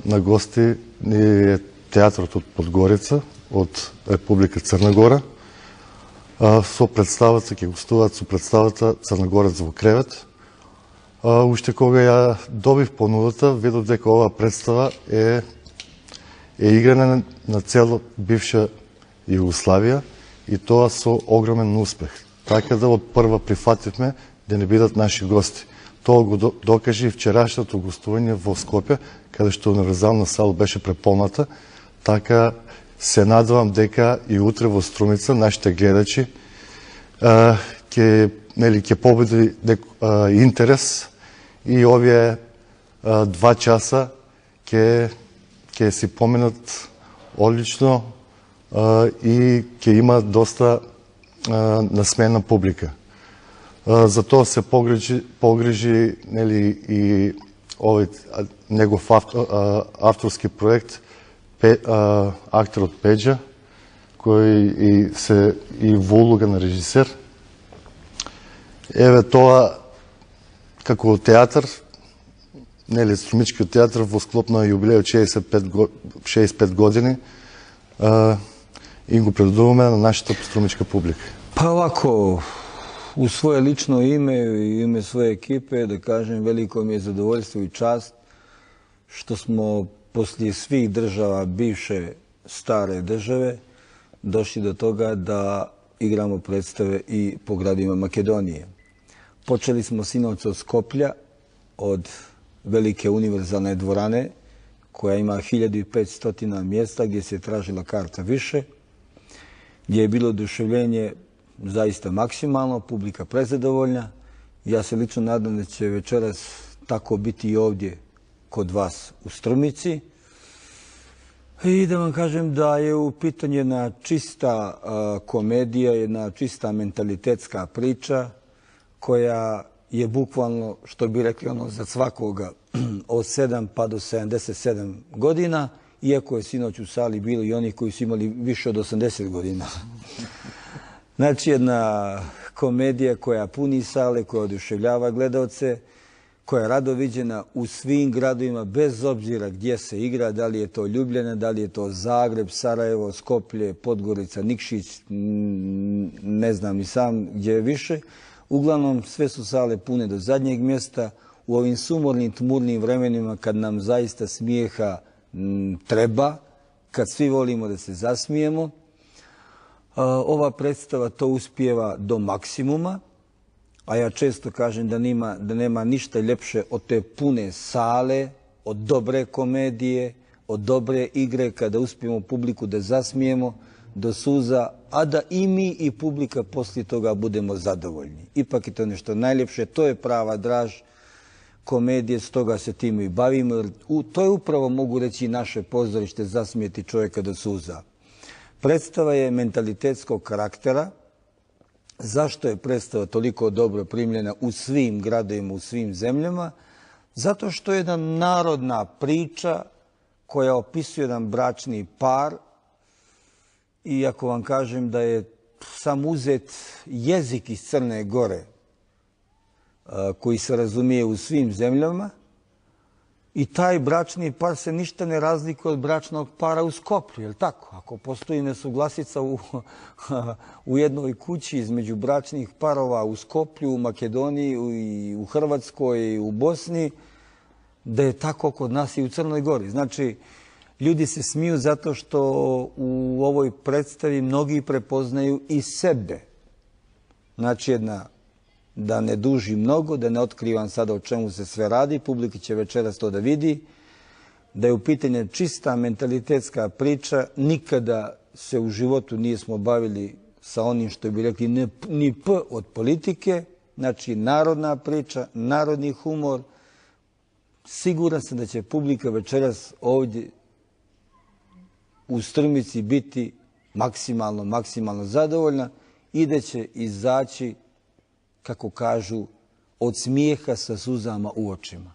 на гости ни е театрот од Подгорица, од Република Црна Гора. Со представата, ќе гостуваат со представата Црногорец во кревет. Уште кога ја добив понудата, видов дека оваа представа е играна на цела бивша Југославија и тоа со огромен успех. Така да од прва прифативме да не бидат наши гости. Тоа го докажи и вчерашното гостување во Скопје, каде што универзална сала беше преполната. Така се надевам дека и утре во Струмица нашите гледачи ќе победи интерес и овие 2 часа ќе си поминат одлично и ќе има доста насмена публика. За тоа се погрижи и овој негов авторски проект акторот Пеџа, кој и во улога на режисер. Еве тоа како театар, Струмичкиот театар во склоп на јубилејот 65 години и го предадуваме на нашата струмичка публика. Па овако, у своje lično ime i ime svoje ekipe, da kažem, veliko mi je zadovoljstvo i čast što smo poslije svih država bivše stare države došli do toga da igramo predstave i po gradima Makedonije. Počeli smo sinoć od Skoplja, od velike univerzalne dvorane koja ima 1500 mjesta gdje se tražila karta više, gdje je bilo oduševljenje zaista maksimalno, publika prezadovoljna. Ja se lično nadam da će večeras tako biti i ovdje kod vas u Strumici. I da vam kažem da je u pitanju jedna čista komedija, jedna čista mentalitetska priča koja je bukvalno, što bi rekli, za svakoga od 7 pa do 77 godina, iako je sinoć u sali bilo i oni koji su imali više od 80 godina. Znači, jedna komedija koja puni sale, koja oduševljava gledalce, koja je rado viđena u svim gradovima, bez obzira gdje se igra, da li je to Ljubljana, da li je to Zagreb, Sarajevo, Skoplje, Podgorica, Nikšić, ne znam i sam gdje je više. Uglavnom, sve su sale pune do zadnjeg mjesta. U ovim sumornim, tmurnim vremenima, kad nam zaista smijeha treba, kad svi volimo da se zasmijemo, ova predstava to uspijeva do maksimuma, a ja često kažem da nema ništa ljepše od te pune sale, od dobre komedije, od dobre igre, kada uspijemo publiku da zasmijemo do suza, a da i mi i publika poslije toga budemo zadovoljni. Ipak je to nešto najljepše, to je prava draž komedije, stoga se tim i bavimo. To je upravo, mogu reći, naše pozorište, zasmijeti čovjeka do suza. Predstava je mentalitetskog karaktera. Zašto je predstava toliko dobro primljena u svim gradovima, u svim zemljama? Zato što je jedna narodna priča koja opisuje jedan bračni par. I ako vam kažem da je sam uzet jezik iz Crne Gore, koji se razumije u svim zemljama, i taj bračni par se ništa ne razlikuje od bračnog para u Skoplju, je li tako? Ako postoji nesuglasica u jednoj kući između bračnih parova u Skoplju, u Makedoniji, u Hrvatskoj, u Bosni, da je tako kod nas i u Crnoj Gori. Znači, ljudi se smiju zato što u ovoj predstavi mnogi prepoznaju i sebe. Znači, da ne duži mnogo, da ne otkrivam sada o čemu se sve radi, publika će večeras to da vidi, da je u pitanju čista mentalitetska priča, nikada se u životu nismo bavili sa onim što bi rekli ni p od politike, znači narodna priča, narodni humor. Siguran sam da će publika večeras ovdje u Strumici biti maksimalno zadovoljna i da će izaći, kako kažu, od smijeha sa suzama u očima.